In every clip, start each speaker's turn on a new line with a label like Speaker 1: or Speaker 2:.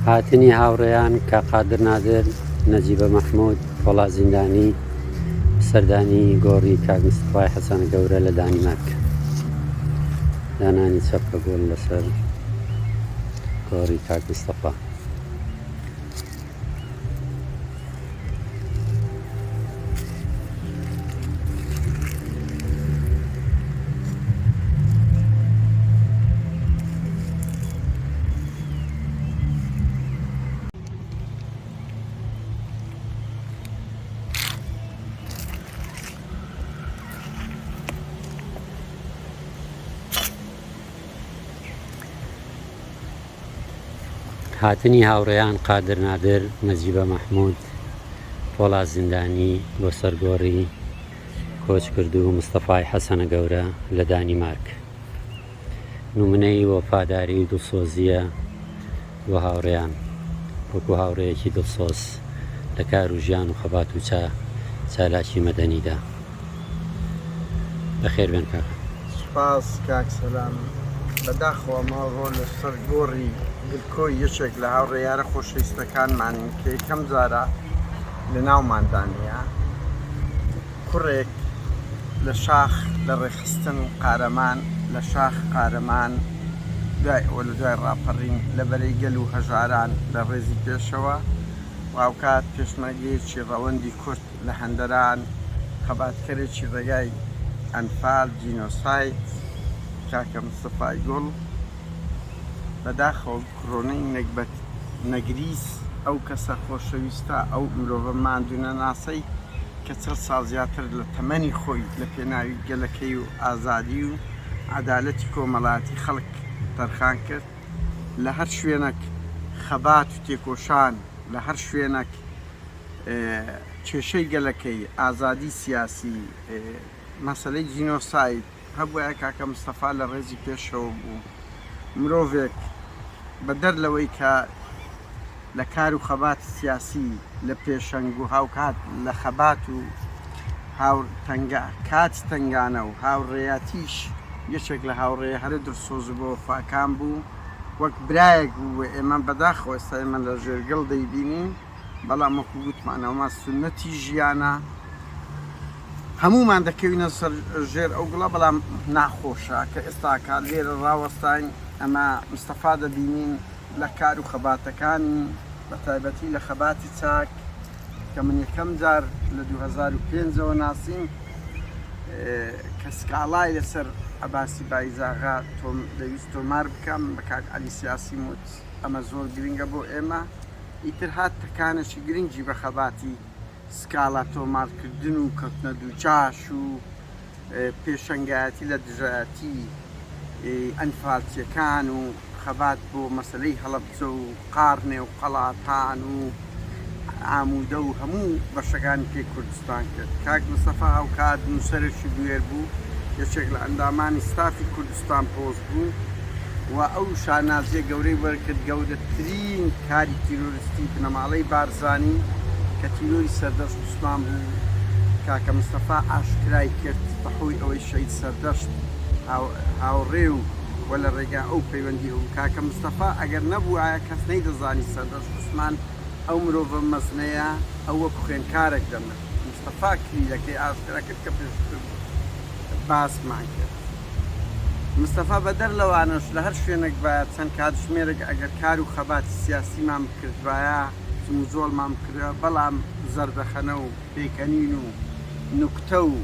Speaker 1: هاتنی هاوڕێیان کاک قادر نادر، نەجیبە مەحمود، پۆڵا زیندانی، سەردانی گۆڕی کاک مستەفای حەسەنە گەورە لە دانیمارک. دانانی چەپکە گوڵ لەسەر گۆڕی کاک مستەفا. هاتنی هاوڕێیان قادر نادر، نەجیبە مەحمود، پۆڵا زیندانی بۆ سەر گۆڕی کۆچکردوو مستەفای حەسەنە گەورە لە دانیمارک نمونەی وەفاداری و دڵسۆزییە بۆ هاوڕێیان وەکو هاوڕێیەکی دڵسۆز لە کار و ژیان و خەبات و چالاکی مەدەنیدا. بەخێر بێن کاکە.
Speaker 2: سوپاس کاک سەلام. بەداخەوە ئەمڕۆ لەسەر گۆڕی گرکۆی یەکێک لە هاوڕێ یارە خۆشەویستەکانمانین کە یەکەم جارە لە ناوماندا نییە. کوڕێک لە شاخ لە ڕێکخستن قارەمان لە شاخ قارەمان دوای ئەوە لە دوای ڕاپەڕین لە بەرەی گەل و هەژاران لە ڕێزی پێشەوە و هاوکات پێشمەرگەیەکی ڕەوەندی کورد لە هەندەران، خەباتکەرێکی ڕێگای ئەنفال، جینۆساید، کاکە مستەفای گوڵ، بەداخەوە کڕۆنەی نەگبەت نەگریس ئەو کەسە خۆشەویستە، ئەو مرۆڤە ماندوونەناسەی کە 40 ساڵ زیاتر لە تەمەنی خۆی لە پێناوی گەلەکەی و ئازادی و عەدالەتی کۆمەڵایەتی خەڵک تەرخان کرد، لە هەر شوێنەک خەبات و تێکۆشان، لە هەر شوێنەک کێشەی گەلەکەی، ئازادی سیاسی، مەسەلەی جینۆساید هەبوایە کاکە مستەفا لە ڕێزی پێشەوە بوو. مرۆڤێک بەدەر لەوەی کە لە کار و خەباتی سیاسی لە پێشەنگ و هاوکات لە خەبات و هاو تەنگە کاتی تەنگانە و هاوڕێیەتیش یەکێک لە هاوڕێ هەرە دڵسۆز و بەوەفاکان بوو وەک برایەک بوو بۆ ئێمە بەداخەوە ئێستا ئێمە لە ژێرگڵ دەیبینین بەڵام وەکو گوتمان ئەوە سوننەتی ژیانە هەموومان دەکەوینە سەر ژێر ئەو گوڵە بەڵام ناخۆشە کە ئێستاکە لێرە ڕاوەستاین ئەمە مستەفا دەبینین لە کار و خەباتەکانی بە تایبەتی لە خەباتی چاک کە من یەکەم جار لە 2005ەوە ناسیم کە سکاڵای لەسەر عەباسی بایزاغا تۆم دەویست تۆمار بکەم بە کاک عەلی سیاسیم وت ئەمە زۆر گرنگە بۆ ئێمە ئیتر هات تەکانێکی گرنگی بە خەباتی سکاڵا تۆمارکردن و کەوتنە دووجاش و پێشەنگایەتی لە دژایەتی ئەنفالچیەکان و خەبات بۆ مەسەلەی هەڵەبجە و قارنێ و قەڵاتان و ئامودە و هەموو بەشەکانی کەی کوردستان کرد. کاک مستەفا هاوکات نووسەرێکی بوێر بوو، یەکێک لە ئەندامانی ستافی کوردستان پۆست بوو و ئەو شانازیە گەورەی وەرکرد گەورەترین کاری تیرۆریستی بنەماڵەی بارزانی کە تیرۆری سەردەشت عوسمان بوو کاکە مستەفا ئاشکرای کرد بەهۆی ئەوەی شەهید سەردەشت هاوڕێ و و لە ڕێگا ئەو پەیوەندی هەبوو کاکە مستەفا ئەگەر نەبووایە کەس نەیدەزانی سەردەشت عوسمان ئەو مرۆڤە مەزنەیە ئەو وەک خوێندکارێک دەمرد مستەفا کلیلەکەی ئاشکرا کرد کە پێشتر باسمان کرد مستەفا بەدەر لەوانەش لە هەر شوێنێک بایە چەند کاتژمێرێک ئەگەر کار و خەباتی سیاسیمان بکردبایە جموجۆڵمان بکردبایە بەڵام زەردەخەنە و پێکەنین و نوکتە و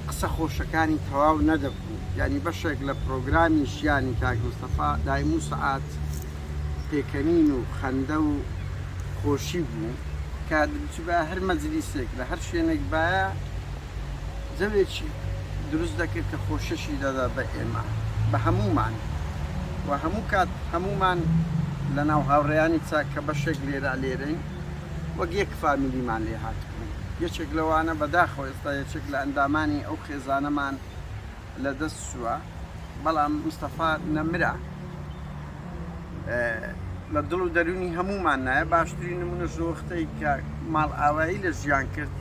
Speaker 2: قسە خۆشەکانی تەواو نەدەبوو یانی بەشێک لە پرۆگرامی ژیانی کاک مستەفا دایم و سەعات پێکەنین و خەندە و خۆشی بوو کە بچووبایە هەر مەجلیسێک لە هەر شوێنێک بایە جەوێکی دروست دەکرد کە خۆشیشی دەدا بە ئێمە بە هەموومان و هەموو کات هەموومان لە ناو هاوڕێیانی چاک کە بەشێک لێرە لێرەین وەک یەک فامیلیمان لێ هاتبوو یەکێک لەوانە بەداخەوە ئێستا یەکێک لە ئەندامانی ئەو خێزانەمان لە دەست چووە بەڵام مستەفا نەمرە لە دڵ و دەروونی هەموومان نایە باشترین نمونە ژۆختەی کە ماڵئاوایی لە ژیان کرد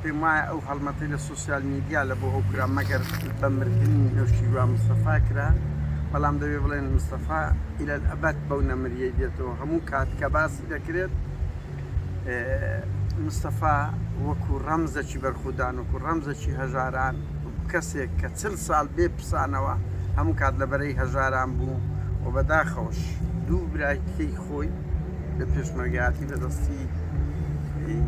Speaker 2: پێم وایە ئەو هەڵمەتەی لە سوسیال میدیا لە بۆ ئەو کرا مەگەر بە مردنی نەوشیروان مستەفا کرا. بەڵام دەبێ بڵێن مستەفا ئیلە ئەبەد بەو نەمریەی دێتەوە هەموو کات کە باسی دەکرێت مستەفا وەکو ڕەمزەکی بەرخودان وەکو ڕەمزەکی هەژاران کەسێک کە چل ساڵ بێ پسانەوە هەموو کات لە بەرەی هەژاران بوو و بەداخەوەش دوو برایکەی خۆی لە پێشمەرگایەتی بە دەستی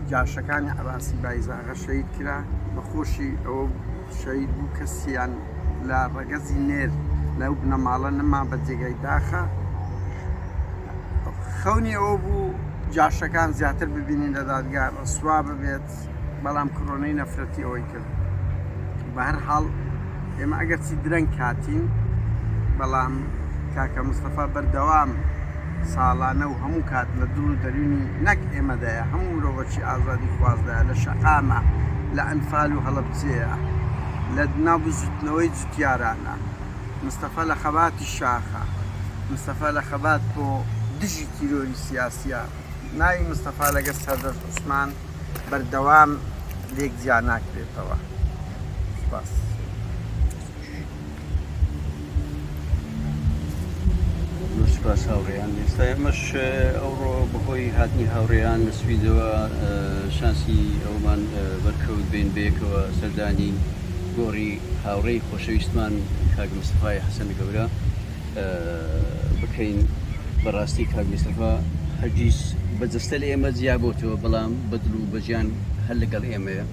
Speaker 2: جاشەکانی عەباسی بایزاغە شەهید کرا بەخۆشی ئەوە شەهید بوو کەسیان لە ڕەگەزی نێر لەو بنەماڵە نەما بە جێگای داخە خەونی ئەوە بوو جاشەکان زیاتر ببینین لە دادگا ڕسوا ببێت بەڵام کڕۆنەی نەفرەتی ئەوەی کرد بە هەر حاڵ ئێمە ئەگەرچی درەنگ کاتین بەڵام کاکە مستەفا بەردەوام ساڵانە و هەموو کات لە دڵ و دەروونی نەک ئێمەدایە هەموو مرۆڤەکی ئازادی خوازدایە لە شەقامە لە ئەنفال و هەڵەبجەیە لە ناو بزوتنەوەی جوتیارانە مستەفا لە خەباتی شاخە مستەفا لە خەبات بۆ دژی تیرۆری سیاسیە ناوی مستەفا لەگەر سەردەشت عوسمان بەردەوام لێک جیا ناکرێتەوە. سوپاس.
Speaker 3: زۆر سوپاس هاوڕێیان. ئێستا ئێمەش ئەوڕۆ بەهۆی هاتنی هاوڕێیان لە سویدەوە شانسی ئەوەمان بەرکەوت بین بەیەکەوە سەردانی گۆڕی هاوڕێی خۆشەویستمان کاک مستەفای حەسەن گەورە بکەین بەڕاستی کاک مستەفا هەرگیز بە جەستە لە ئێمە جیا بۆتەوە بەڵام بە دڵ و بە گیان هەر لەگەڵ ئێمەیە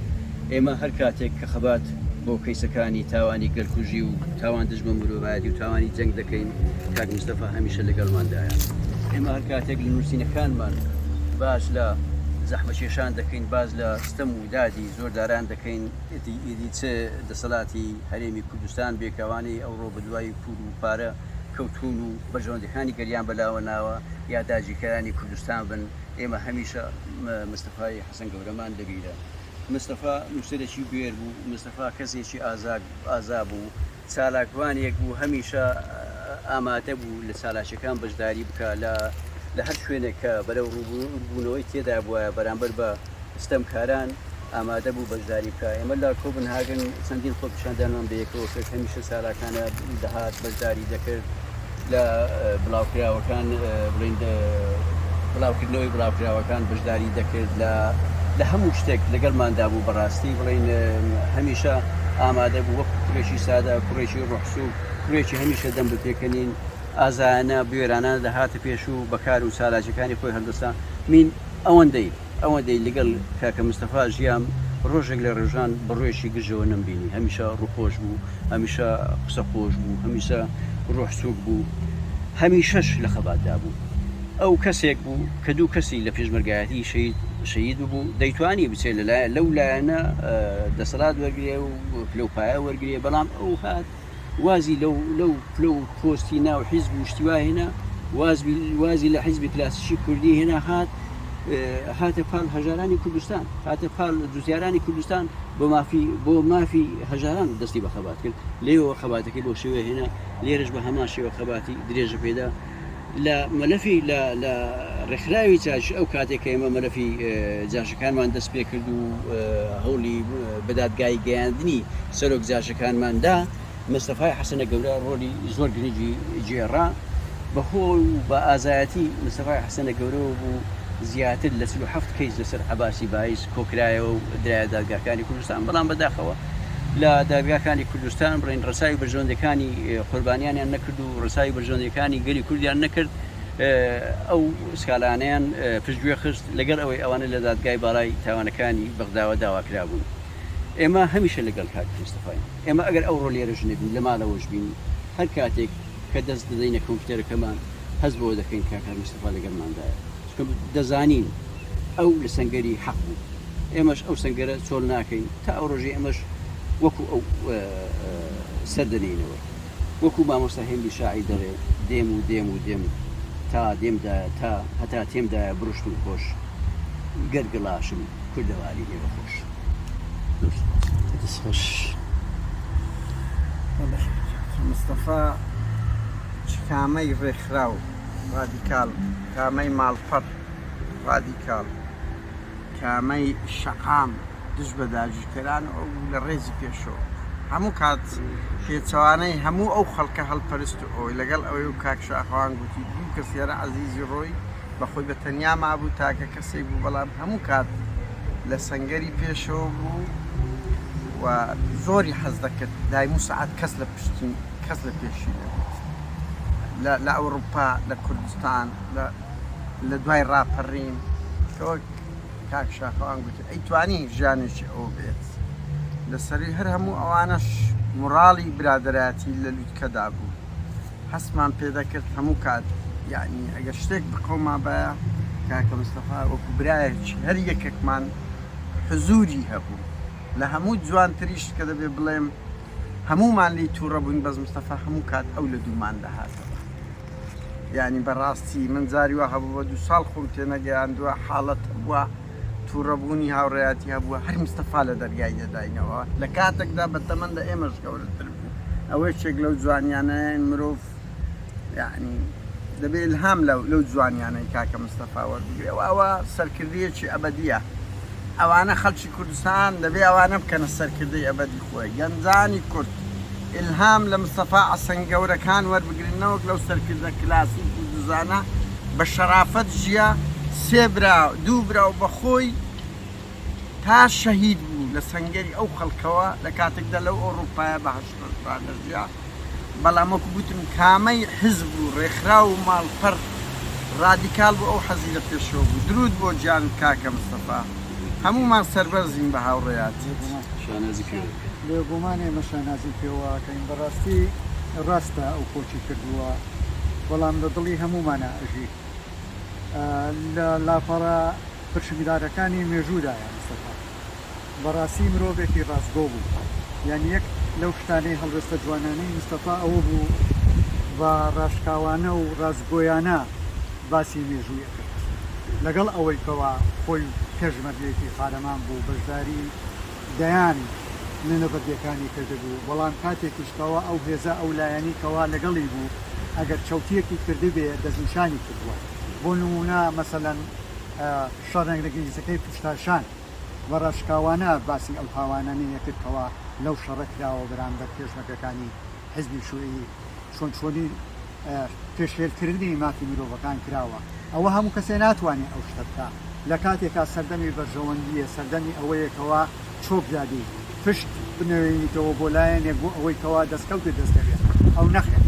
Speaker 3: ئێمە هەر کاتێک کە خەبات بۆ کەیسەکانی تاوانی گەلکوژی و تاوان دژ بە مرۆڤایەتی و تاوانی جەنگ دەکەین کاک مستەفا هەمیشە لەگەڵماندایە ئێمە هەر کاتێک لە نووسینەکانمان باس لە زەحمەکێشان دەکەین باس لە ستەم و دادی زۆرداران دەکەین ئیدی چ دەسەڵاتی هەرێمی کوردستان بێ کە ئەوانەی ئەوڕۆ بەدوای پوول و پارە کەوتوون و بەرژەوەندیەکانی گەلیان بەلاوە ناوە یا داگیرکەرانی کوردستان بن، ئێمە هەمیشە مستەفای حەسەن گەورەمان لەبیرە. مستەفا نووسەرێکی بوێر بوو، مستەفا کەسێکی ئازا بوو، چالاکوانێک بوو، هەمیشە ئامادە بوو لە چالاکیەکان بەشداری بکا، لە هەر شوێنێک کە بەرەو ڕووبوونەوەی تێدا بوایە بەرامبەر بە ستەمکاران ئامادە بوو بەشداری بکا. ئێمە لە کۆبنهاگن چەندین خۆپیشاندانمان بەیەکەوە کرد، هەمیشە چالاکانە دەهات بەشداری دەکرد لە بڵاوکراوەکان بڵین بڵاوکردنەوەی بڵاوکراوەکان بەشداری دەکرد لە لە هەموو شتێک لەگەڵماندا بوو بەڕاستی بڵین هەمیشە ئامادە بوو وەک کوڕێکی سادە کوڕێکی ڕۆحسوک کوڕێکی هەمیشە دەم بە پێکەنین ئازایانە بوێرانە دەهاتە پێش و بەکار و چالاکیەکانی خۆی هەڵدەستا مین ئەوەندەی ئەوەندەی لەگەڵ کاکە مستەفا ژیام، ڕۆژێک لە ڕۆژان بە ڕوویەکی گرژەوە نەمبینی، هەمیشە ڕووخۆش بوو، هەمیشە قسە خۆش بوو، هەمیشە ڕۆح سووک بوو، هەمیشەش لە خەباتدا بوو. ئەو کەسێک بوو کە دوو کەسی لە پێشمەرگایەتی شەهید شەهید ببوو، دەیتوانی بچێ لە لایە لەو لایەنە دەسەڵات وەرگرێ و پلە و پایە وەرگرێ، بەڵام ئەو هات وازی لەو لەو پلە و پۆستی ناو حیزب و شتی وا هێنا، وازی لە حیزبی کلاسیکی کوردی هێنا هات هاتە پاڵ هەژارانی کوردستان، هاتە پاڵ جوتیارانی کوردستان بۆ مافی بۆ مافی هەژاران دەستی بە خەبات کرد، لێوە خەباتەکەی بۆ شێوە هێنا، لێرەش بە هەمان شێوە خەباتی درێژە پێدا. لە مەلەفی لە لە ڕێکخراوی جاش ئەو کاتێک کە ئێمە مەلەفی جاشەکانمان دەست پێ کرد و هەوڵی بەدادگایی گەیاندنی سەرۆک جاشەکانمان دا، مستەفای حەسەنە گەورە ڕۆلی زۆر گرنگی گێڕا، بەهۆی و بە ئازایەتی مستەفای حەسەنە گەورەوە بوو زیاتر لە 47 کەیس لەسەر عەباسی بایز کۆکرایەوە و درایە دادگاکانی کوردستان، بەڵام بەداخەوە لە دادگاکانی کوردستان بڵێن ڕەچاوی بەرژەوەندیەکانی قوربانیانیان نەکرد و ڕەچاوی بەرژەوەندیەکانی گەلی کوردیان نەکرد، ئەو سکاڵانەیان پشتگوێ خست، لەگەڵ ئەوەی ئەوانە لە دادگای باڵای تاوانەکانی بەغداوە داواکرابوون. ئێمە هەمیشە لەگەڵ کاک مستەفاین. ئێمە ئەگەر ئەوڕۆ لێرەش نەبین، لە ماڵەوەش بین، هەر کاتێک کە دەست دەدەینە کۆمپیوتەرەکەمان، هەست بەوە دەکەین کاک مستەفا لەگەڵماندایە. چونکە دەزانین ئەو لە سەنگەری حەق بوو. ئێمەش ئەو سەنگەرە چۆڵ ناکەین تا ئەو ڕۆژەی ئێمەش وەکو ئەو سەر دەنێینەوە. وەکو مامۆستا هێمنی شاعیر دەڵێ، دێم و دێم و دێم تا دێم دایە تا هەتا تێم دایە بڕشت و خۆش گەر گڵاشم کوردەواری ئێوە خۆش. زۆر سوپاس.
Speaker 1: دەست خۆش.
Speaker 2: مستەفا چ کامەی ڕێکخراو ڕادیکاڵ، کامەی ماڵپەڕ ڕادیکاڵ، کامەی شەقام دژ بە داگیرکەران ئەو بوو لە ڕێزی پێشەوە. هەموو کات پێچەوانەی هەموو ئەو خەڵکە هەڵپەرست و ئەوەی لەگەڵ ئەوەی و کاک شاخەوان گوتی دوو کەس یارە عەزیزی ڕۆی بە خۆی بە تەنیا مابوو تاکە کەسێک بوو بەڵام هەموو کات لە سەنگەری پێشەوە بوو و زۆری حەز دەکرد دایم و سەعات کەس لە پشتی کەس لە پێشی نەبێت لە ئەوروپا لە کوردستان لە دوای ڕاپەڕین کە وەک کاک شاخەوان گوتی ئەیتوانی ژیانێکی ئەوە بێت لەسەری هەر هەموو ئەوانەش موڕاڵی برادەرایەتی لە لوتکەدا بوو هەستمان پێدەکرد هەموو کات یعنی ئەگەر شتێک بقەومابایە کاکە مستەفا وەکو برایەکی هەر یەکێکمان حزوری هەبوو لە هەموو جوانتریش کە دەبێ بڵێم هەموومان لێی تووڕە بووین بەس مستەفا هەموو کات ئەو لە دوومان دەهاتەوە یعنی بەڕاستی من جاری وا هەبوو بە دوو ساڵ خۆم تێنەگەیاندووە حاڵەت هەبووە تووڕەبوونی هاوڕێیاتی هەبووە هەر مستەفا لە دەرگای دەداینەوە لە کاتێکدا بە تەمەن لە ئێمەش گەورەتر بوو ئەوە یەکێک لەو جوانیانەیە مرۆڤ یعنی دەبێ ئیلهام لەو جوانیانەی کاکە مستەفا وەربگرێ و ئەوە سەرکردەیەکی ئەبەدیە ئەوانە خەڵکی کوردستان دەبێ ئەوانە بکەنە سەرکردەی ئەبەدی خۆی گەنجانی کورد ئیلهام لە مستەفا عەسەن گەورەکان وەربگرن نەوەک لەو سەرکردە کلاسیک و دزانە بە شەرافەت ژیا سێ برا دوو برا و بەخۆی تا شەهید بوو لە سەنگەری ئەو خەڵکەوە لە کاتێکدا لەو ئەوڕوپایە بە هەشتڕا دەژیا بەڵام وەکو گوتم کامەی حزب و ڕێکخراو و ماڵپەڕ ڕادیکاڵ بوو ئەو حەزی لە پێشەوە بوو درود بۆ گیانت کاکە مستەفا هەموومان سەربەرزین بە هاوڕێیاتیت.
Speaker 3: شانازی پێوە دەکەین.
Speaker 4: بێگومان ئێمە شانازی پێوە ئەکەین بەڕاستی ڕاستە ئەو کۆچی کردووە بەڵام لە دڵی هەموومانا ئەژی لە لاپەڕە پرشنگدارەکانی مێژوودایە مستەفا بەڕاستی مرۆڤێکی ڕاستگۆ بوو یانی یەک لەو شتانەی هەڵوێستە جوانانەی مستەفا ئەوە بوو بە ڕاشکاوانە و ڕاستگۆیانە باسی مێژووی ئەکرد لەگەڵ ئەوەی کەوا خۆی پێشمەرگەیەکی قارەمان بوو بەشداری دەیان لە نەبەردیەکانی کردبوو بەڵام کاتێکیش کەوا ئەو هێزە ئەو لایەنەی کەوا لەگەڵی بوو ئەگەر چەوتیەکی کردبێ دەستنیشانی کردووە بۆ نموونە مەسەلەن شەڕەنگیزەکەی پشتاشان بە ڕاشکاوانە باسی ئەو تاوانانەی ئەکرد کەوا لەو شەڕە کراوە بەرامبەر پێشمەرگەکانی حزبی شوعی چۆن چۆنی پێشێلکردنی مافی مرۆڤەکان کراوە ئەوە هەموو کەسێ ناتوانێ ئەو شتە بکا لە کاتێکا سەردەمی بەرژەوەندیە سەردەمی ئەوەیە کەوا چۆک دابی پشت بنەوێنیتەوە بۆ لایەنێک بۆ ئەوەی کەوا دەستکەوتت دەست کەوێ ئەو نەخێر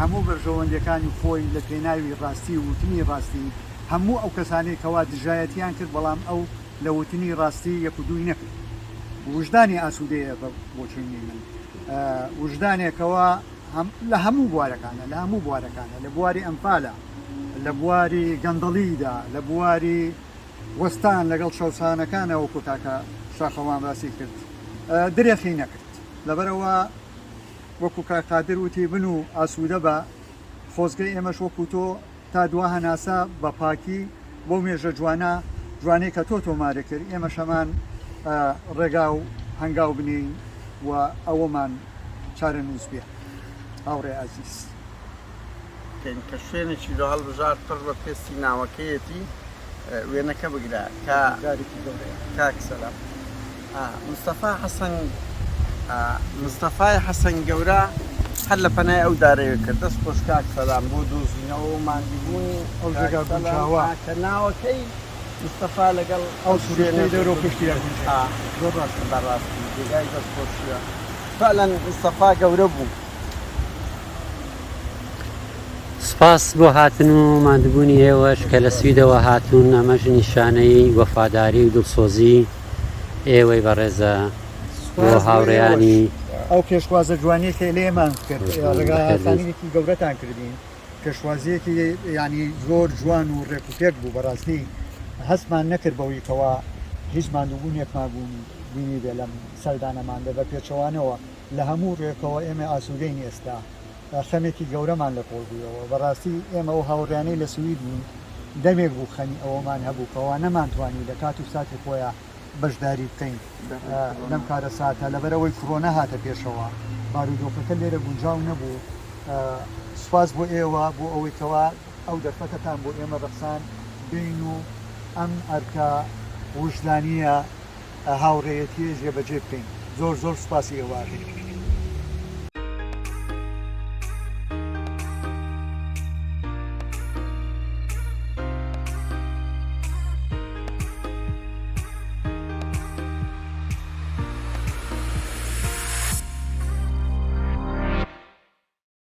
Speaker 4: هەموو بەرژەوەندیەکانی خۆی لە پێناوی ڕاستی و وتنی ڕاستی هەموو ئەو کەسانەی کەوا دژایەتیان کرد بەڵام ئەو لە وتنی ڕاستی یەک و دووی نەکرد وژدانی ئاسوودەیە بە بۆچوونی من وژدانێکەوە لە هەموو بوارەکانە لە هەموو بوارەکانە لە بواری ئەمفالە لە بواری گەندەڵیدا لە بواری وەستان لەگەڵ چەوسانەکانە وەکو کاکە شاخەوان باسی کرد درێخی نەکرد لەبەرەوە وەکو کاک قادر وتی بن و ئاسوودە بە خۆزگە ئێمەش وەکو تۆ تا دوا هەناسە بە پاکی بەو مێژە جوانە جوانەی کە تۆ تۆمارت کرد ئێمەش هەمان ڕێگا و هەنگاو بنێین و ئەوەمان چارەنووس بێ هاوڕێ ئازیز.
Speaker 2: بکەین کە شوێنێکی لۆ هەڵبژارد پڕ بە پێستی ناوەکەیەتی وێنەکە بگرە کە
Speaker 4: جارێکی گەورەیە.
Speaker 2: کاک سەلام مستەفا حەسەن مستەفای حەسەن گەورە هەر لە پەنای ئەو دارەیە کرد دەست خۆش کاک سەلام بۆ دۆزینەوە و ماندووبوونی
Speaker 4: ئەو جێگا گونجاوە
Speaker 2: کە ناوەکەی مستەفا لەگەڵ
Speaker 4: ئەو سروشتەی دەورو پشتی ئەگونجێ زۆر ڕاستە.
Speaker 2: بەڕاستی جێگای دەست خۆشیە فعلا مستەفا گەورە بوو.
Speaker 1: سپاس بۆ هاتن و ماندوبونی ئێوەش کە لە سویدەوە هاتوون ئەمەش نیشانەی وەفاداری و دڵسۆزی ئێوەی بەڕێزە بۆ
Speaker 4: سوپاس بۆ ئێوەش
Speaker 1: هاوڕێیانی
Speaker 4: ئەو پێشوازە جوانیەی کە لێمان کرد ڕێگا
Speaker 1: بەخێربێیت.
Speaker 4: ئاسانیەکی گەورەتان کردین پێشوازیەکی یانی زۆر جوان و ڕێک و پێک بوو بەڕاستی هەستمان نەکرد بەوەی کەوا هیچ ماندووبوونێکمان بینیبێ لەم سەردانەماندا بە پێچەوانەوە لە هەموو ڕوێکەوە ئێمە ئاسوودەین ئێستا خەمێکی گەورەمان لە کۆڵ بوویەوە. بەڕاستی ئێمە ئەو هاوڕیانەی لە سوید بووین دەمێک بوو خەمی ئەوەمان هەبوو کەوا نەمانتوانی لە کات و ساتی خۆیا بەشداری بکەین لەم کارەساتە لەبەرئەوەی کرۆنا هاتە پێشەوە بارودۆخەکە لێرە گونجاو نەبوو. سوپاس بۆ ئێوە بۆ ئەوەی کەوا ئەو دەرفەتەتان بۆ ئێمە ڕەخساند بێین و ئەم ئەرکە وژدانییە هاوڕێیەتییە جێبەجێ بکەین. زۆر زۆر سوپاسی ئێوە ئەکەین.